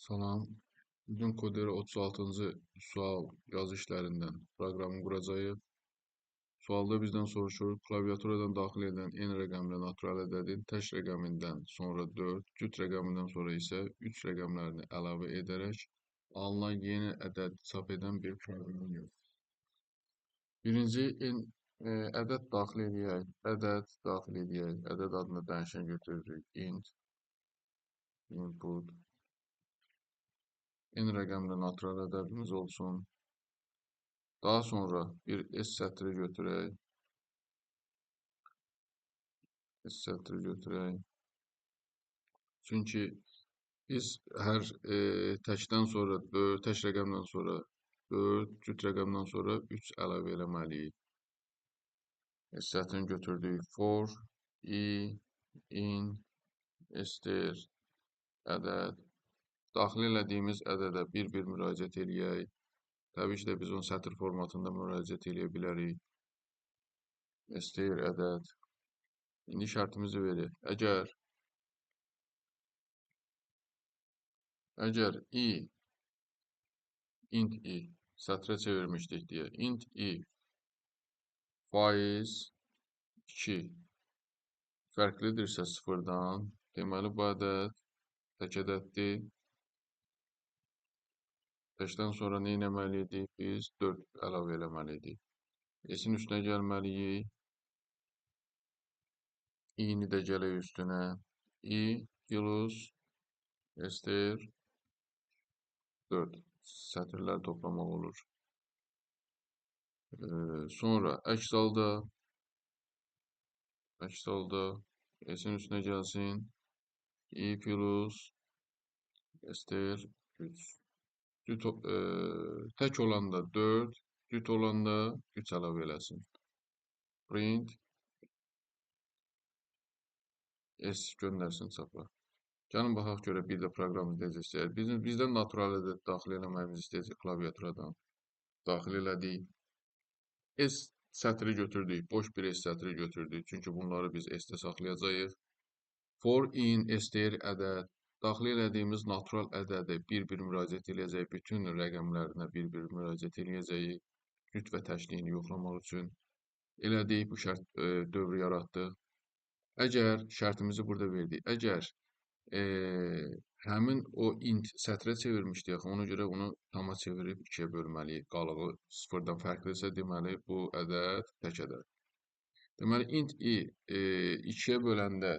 Salam. Bugün Kodera 36-cı sual yazı işlərindən proqramı quracağıq. Sualda bizdən soruşur, klaviaturadan daxil edilən n rəqəmli natural ədədin tək rəqəmindən sonra 4, cüt rəqəmindən sonra isə 3 rəqəmlərini əlavə edərək alınan yeni ədəd çap edən bir proqram yox. Birinci n ədəd daxil edək, ədəd daxil edək, ədəd adına dəyişən götürürük, int, input, n rəqəmli natural ədədimiz olsun. Daha sonra bir S sətri götürək. S sətri götürək. Çünki biz hər təkdən sonra 4, tək rəqəmdən sonra 4, cüt rəqəmdən sonra 3 əlavə eləməliyik. S sətrini götürdük. For, i, in, str, ədəd. Daxil elədiyimiz ədədə bir-bir müraciət eləyək. Təbii ki də biz onu sətr formatında müraciət eləyə bilərik. Str ədəd. İndi şərtimizi verək. Əgər i, int i sətrə çevirmişdik deyə, int i faiz 2 fərqlidirsə sıfırdan, deməli bu ədəd tək ədəddir. Təkdən sonra nə eləməli idik? Biz 4 əlavə eləməli idik. S-in üstünə gəlməliyik. I-ni də gələk üstünə. I plus str 4 sətirlər toplamaq olur. Sonra əks halda S-in üstünə gəlsin. I plus str 3. Tək olanda 4, cüt olanda 3 əlavə eləsin. Print S göndərsin çapa. Gəlin baxaq görə bir də proqramımız necə istəyir. Bizdən natural ədəd daxil eləməyimizi istəyəcək klaviaturadan. Daxil elədik. S sətri götürdük. Boş bir S sətri götürdük. Çünki bunları biz S-də saxlayacağıq. For in str ədəd. Daxil elədiyimiz natural ədədə bir-bir müraciət eləyəcək, bütün rəqəmlərinə bir-bir müraciət eləyəcəyik, cüt və təkliyini yoxlamaq üçün. Elədik, bu şərt dövrü yaratdıq. Əgər şərtimizi burada verdik, əgər həmin o int sətrə çevirmişdik, ona görə onu tama çevirib 2-yə bölməliyik. Qalığı sıfırdan fərqlidirsə, deməli bu ədəd tək ədəd. Deməli, int i 2-yə böləndə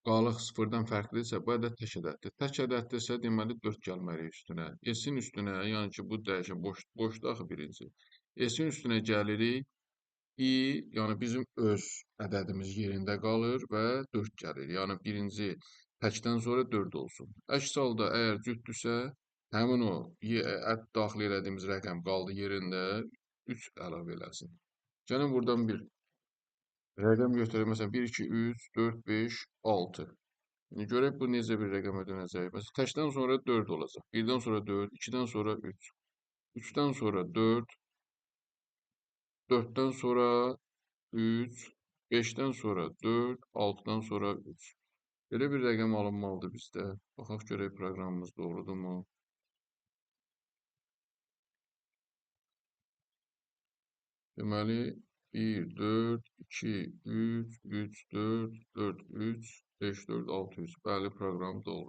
qalıq sıfırdan fərqlidirsə, bu ədəd tək ədəddir. Tək ədəddirsə, deməli 4 gəlməliyik üstünə. S-in üstünə, yəni ki, bu dəyişən boşdur axı birinci. S-in üstünə gəlirik. I, yəni bizim öz ədədimiz yerində qalır və 4 gəlir. Yəni birinci təkdən sonra 4 olsun. Əks halda əgər cütdürsə, həmin o daxil elədiyimiz rəqəm qaldı yerində, 3 əlavə eləsin. Gəlin buradan bir rəqəm götürək. Məsələn, 1, 2, 3, 4, 5, 6. İndi görək bu necə bir rəqəmə dönəcək. Məsələn, təkdən sonra 4 olacaq. 1-dən sonra 4, 2-dən sonra 3, 3-dən sonra 4, 4-dən sonra 3, 5-dən sonra 4, 6-dan sonra 3. Belə bir rəqəm alınmalıdır bizdə. Baxaq görək proqramımız doğrudurmu? Deməli, 1, 4, 2, 3, 3, 4, 4, 3, 5, 4, 6, 3. Bəli, proqram doğrudur.